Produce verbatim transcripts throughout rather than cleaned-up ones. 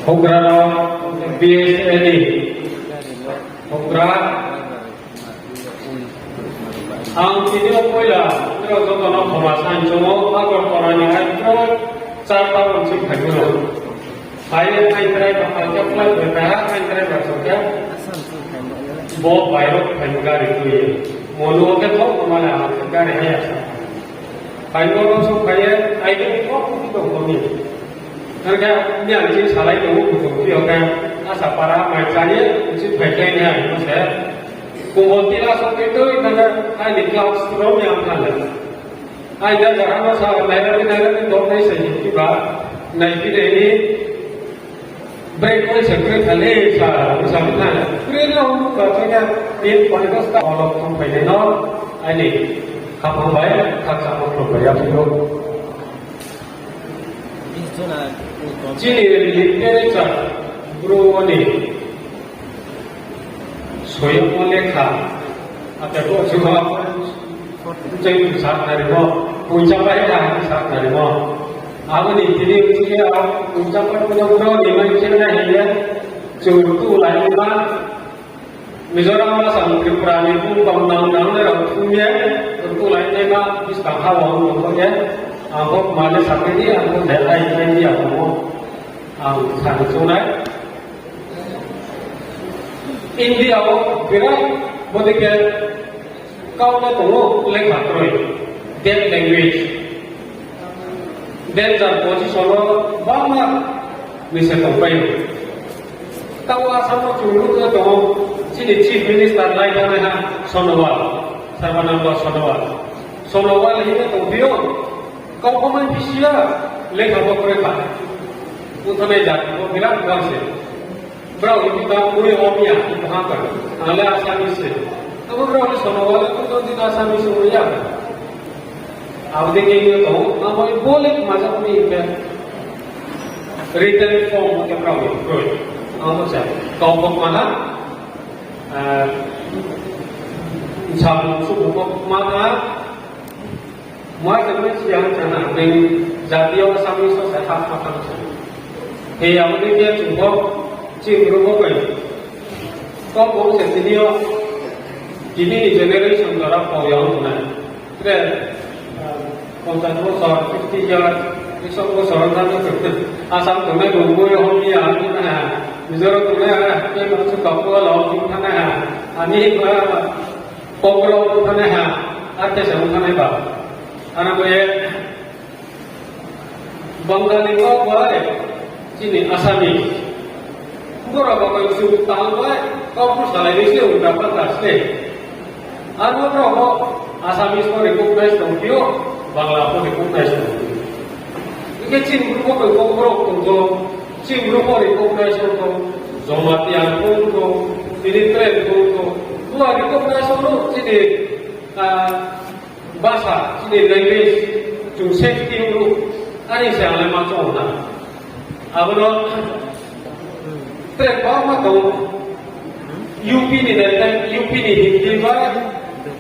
Houhgra rao, B S A ni houhgra. Ang tini yo poila, nrao joto no khoma saing chong ou, Agartala ni aitro char ta ong si phaimo no. Phai ye ain driver, ang khe flight bai phai ha, ain driver song khe bo bai rao phaimo gari tui ye. Monu wo khe thok no male ang khe gari hai ya sa. Phaimo no song phai ye, aini thok no tong ni. Ang khe, ni ang chini salai tong ou, kutung phi yo khe, Asapara mai chá ye, chini phai khe ni ang no se. Kumbol tila song tui tui, ang khe, aini class rao ni ang kha le. Ai da jara no sa, nai ra ni, nai ra ni, dok nai se ni, kiba, nai phi nai ni, break oi se kre thale sa, sa ni na. Kre na hu ka khe na, tin point dos ta olok thum phai ni no, aini, khapang bai, khakchangmo khlum bai ya phi ou. Chini literature, Bru ni, soyamo lekha, ate bo chuma, jeng sa nai rimo, poicha pai na sa nai rimo. Abo ni tini uchi ya, poicha pai no bro ni mai khe na hing ye, chung tu lai ma, Mizoram, Assam, Tripura ni bung tong nang nang le rao thum ye, chung tu lai nai ma, buskang ha wo ong tong ye, ang bo ma le sa pai di, ang bo le ai nai di, ang bo, ang sa ni chung nai. India wo birat bodei khe kau le tong ou lekha kroi, dead language. Danger position wo bangma ni se tongpai ou. Tao Assam wo chung nuh ye tong ou, chini Chief Minister lai thanngnaiha Sonowal, Sarbananda Sonowal. Sonowal hing ye tongphi ou, kau pho mai phi si ya, lekha pho kroi kha. Ong thanngnai jati pho birat bang se. Brao ni bita mui Omiya, bita ha ka. Ang le Assamese se. Abo brao ni Sonowal le kung tong di Assamese se ong ya. Abo dei khe ye tong, abo ni bo le kma ja ni khe written form khe brao ni kroi. Abo se kau pho kma ha, ah, samung subu pho kma ha, Muha se mai si ya chana, neng jati yo Assamese so se ha kma tang se. He ya ni khe chung pho, chini Bru pho bai. Kau bo se tini yo, tini ni generation dara pau ya ong nai. Tre, ah, ponchas bosor, fifty year, ekso bosor ong thang se. Assam tongnai bo bo yo hom ya ong nai ha. Mizoram tongnai ha, ke ma su kau bo lo ong thang nai ha. Ani ba, Kokborok ong thanngnai ha, ar khe se ong thanngnai ba. Ano bo ye Bangali kau bai, chini Assamese. Borok bo koi su tal bai, kau phu salai ni se ulta palta se. Aro borok bo Assamese pho recognize tong phi ou, Bangla pho recognize tong phi ou. Hingkhe chini Bru pho koi Kokborok tong tong, chini Bru pho recognize tong tong, Jamatia tong tong, tini tre tong tong. Bo recognize tong chini, ah, basa, chini language, chung safety ong ou, ani se ang le ma choung na. Abo no tre bangma tong, U P ni le, U P ni Hindi bai,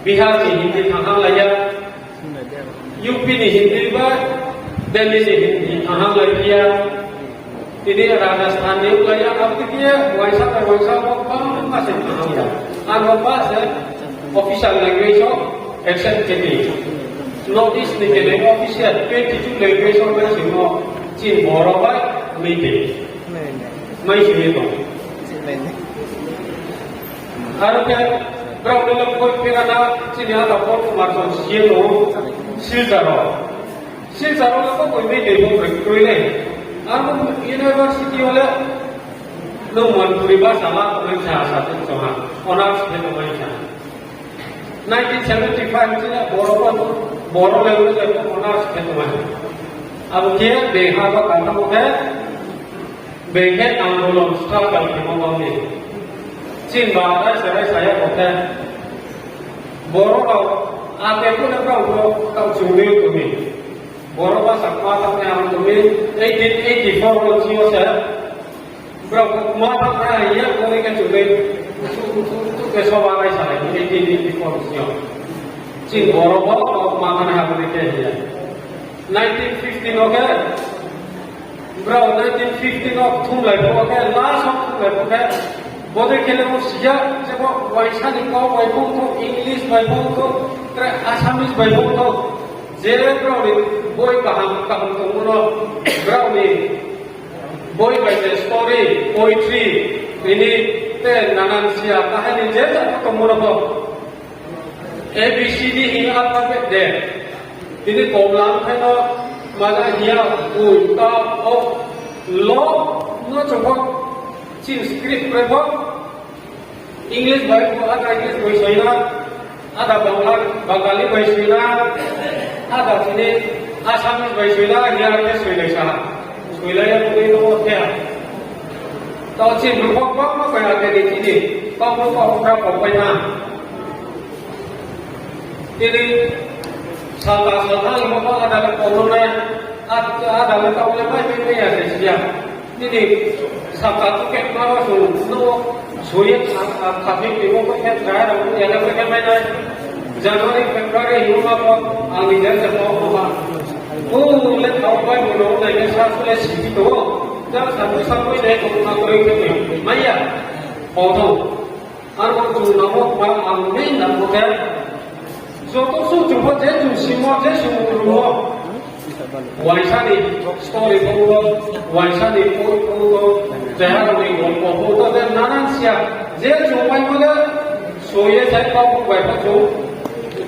Bihar ni Hindi thang lai ya, U P ni Hindi bai, Delhi ni Hindi thang lai ya. Tini Rajasthan ni ong lai ya, abo dei khe uaisa bai uaisa bo bangma se thang ya. Aro ba se official language o accept khe di. North East ni khe official twenty two language o bai sing o chini Boro bai Meitei. Mai sing ye tong. Aro khe brao no le koi phera na chini ata Paul Kumar Chong C M o Silchar o. Silchar o le bo koi Meitei bo koi kroi le. Abo university o le nung Manipuri basa la tongmai sa sa tong chong ha. Honours khe tongmai sa. Nineteen seventy five chini Boro bo, Boro language bo honours khe tongmai. Abo khe beha bo kantamo khe Beng khe andolon struggle khemo bang ni. Chini ba raisa raisa ya bo khe. Boro rao ake pho le brao pho kau chung ni tong mi. Boro basa kma tang ni ang tong mi. Eighteen eighty four wo chini yo se. Brao pho kma tang ni ya koi khe chung ni. Chu, chu, chu, chu khe soba raisa lai eighteen eighty four chini yo. Chini Boro pho kma tang ni ha bo ni khe ya. Nineteen fifty no khe Brao nineteen fifty no kthumlai pho khe, last o kthumlai pho khe, bodei khe le bo siya, je bo uaingsa ni kau bai pho ongthou, English bai pho ongthou, tre Assamese bai pho ongthou, je brao ni boi kaham kaham tongmo no, brao ni boi bai je story, poetry, tini te nanan siya kahani je jat tongmo no pho, A B C D hing alphabet de. Tini komlang khe no, maja hiya, ui, ka, o, lo, no chung pho, chini script kre pho, English bai pho, ada English bai soi na, ada Bangla, Bangali bai soi na, ada tini Assamese bai soi na, hiya khe soilai sa ha. Soilai ya, tini no khe ha. Tao chini brouh pho bangma bai ake ni tini, bangma pho hokra pho pai na. Tini salta salta ni mo ada le kono nai, ada le tao le mai mai mai ya se siya. Tini salta tu ke ma ba su no suye khathoi ni mo ko khe try ra ya le ko khe mai nai. January, February hing ma ko ang ni jan se ko ma. O le tao bai mo no nai ke sa su le si to. Jang sa tu sa ko nai ko ma ko ke mai ya. Ko to. Aro chung namo ba ang main namo khe, joto su chung pho je chung simo, je chung rumo, uaingsa ni story pho ongthou, uaingsa ni poi pho ongthou, je ha rao ni golpo pho ongthou, je nanan siya, je chung maimo le, soye sai kau bai pho chung,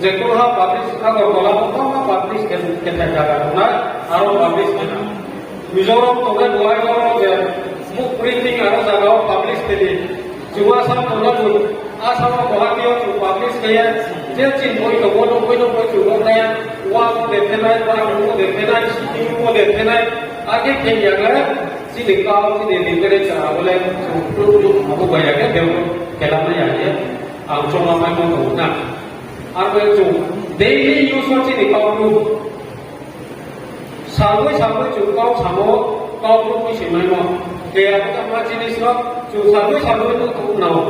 je kau ha publish, Agartala pho bangma publish khe, khe thai jaga tongnai, aro publish khe na. Mizoram tongnai bo ai oro je book printing aro jaga wo publish khe di. Chung Assam tongnai bo, Assam wo Guwahati wo chung publish khe ye, je chini boi tongmo no boi no boi chung nuhnai, wa bo de phenai, ba bo de phenai, sini bo de phenai, age khe ya le, chini kau, chini literature abo le chung pru pru abo bai ya khe develop khe la nai ya ye, ang chongma mai mo tong na. Aro bai chung daily use wo chini kau pru Salboi salboi chung kau samo, kau brouh ni soi maimo. Khe abo khe ma jinis no, chung salboi salboi nuh tong nao.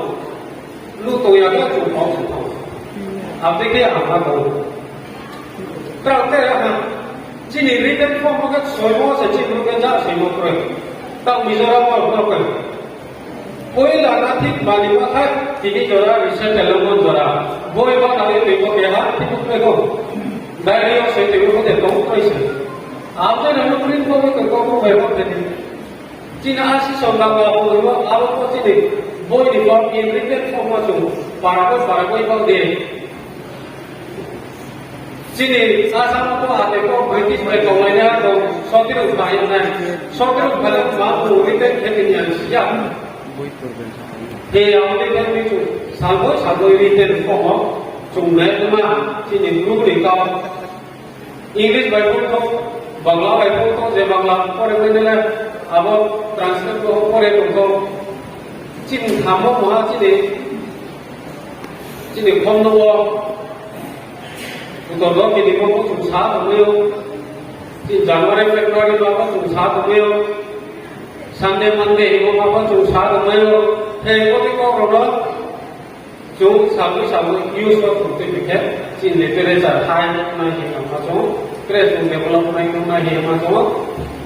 Nuh tong ya khe chung kau se tong. Abo dei khe ang ma tong. Tang te ha, chini written form bo khe soimo se chini brouh khe ja soimo kroi. Tang Mizoram wo kroi. Poila na thik bani ma thai, tini jora, resettlement jora. Boi ba nai tui bo keha, thik bo kroi kho. Diary yo soi tui bo de tong kroi se. Abo de no print bo kroi kho, bo bai bo de. Chini asi song ba ba bo, abo bo chini boi ni form ni written form ma chung. Para bo, para bo de. Chini Assam wo ate ko British bai tonglai na tong, sotiruk bai nai. Sotiruk bai ma bo written khe ni ang siya. He ang written ni chung salboi salboi written form wo chung nai ma chini brouh ni kau. English bai pho tong, Bangla bai pho tong, je Bangla pore mai nai le, abo translate khe pore tong tong. Chini thamo moha chini, chini khom no wo. Utor do kini mo bo chung sa tongmai ou. Chini January, February ma bo chung sa tongmai ou. Sunday, Monday hingmo ma bo chung sa tongmai ou. He bo ni kau rao no chung salboi salboi use wo tong tui khe, chini literature hai nai hing ma chung, tre chung develop nai nai hing ma chung.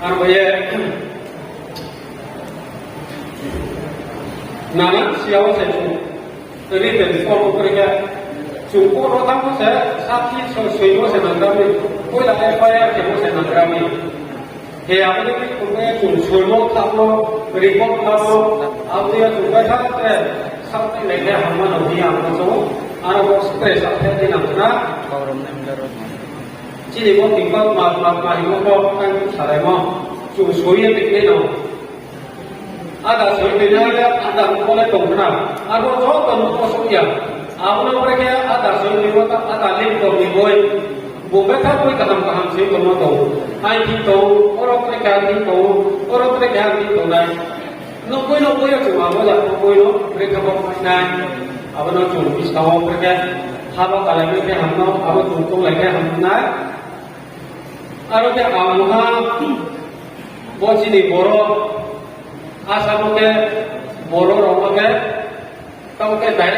Aro ye, nanan siya wo se chung written form wo kroi khe, chung court wo thanng se, sakhi so-, soimo se nanggra mi, poila F I R khemo se nanggra mi. He abo ni khung ye chung soimo khamo, report khamo, abo ye chung bai tha tre, sakhi lai khe hamma no hing ang ma chung, aro bo tre sakhi di nang na. Chini bo tingkau ma, ma, ma hingmo bo, tang salaimo, chung soi ye tiknai no. Ada soi tui nai le, ada bo le tong khna. Abo joto no bo soi ya. Abo no bre khe ada soi tui bo ta, ada link tong ni boi. Bo betha boi kaham kaham se tongmo tong. Hai thing tong, oro tre khe hai thing tong, oro tre khe hai thing tong nai. No boi no boi yo chung abo ya boi no bre khe bo mai nai. Abo no chung buskang wo bre khe haba kalai mai khe ham no, abo chung tonglai khe ham nai. Aro khe ang ha, bo chini Boro, Assam wo khe Boro rao wo khe, tao khe direct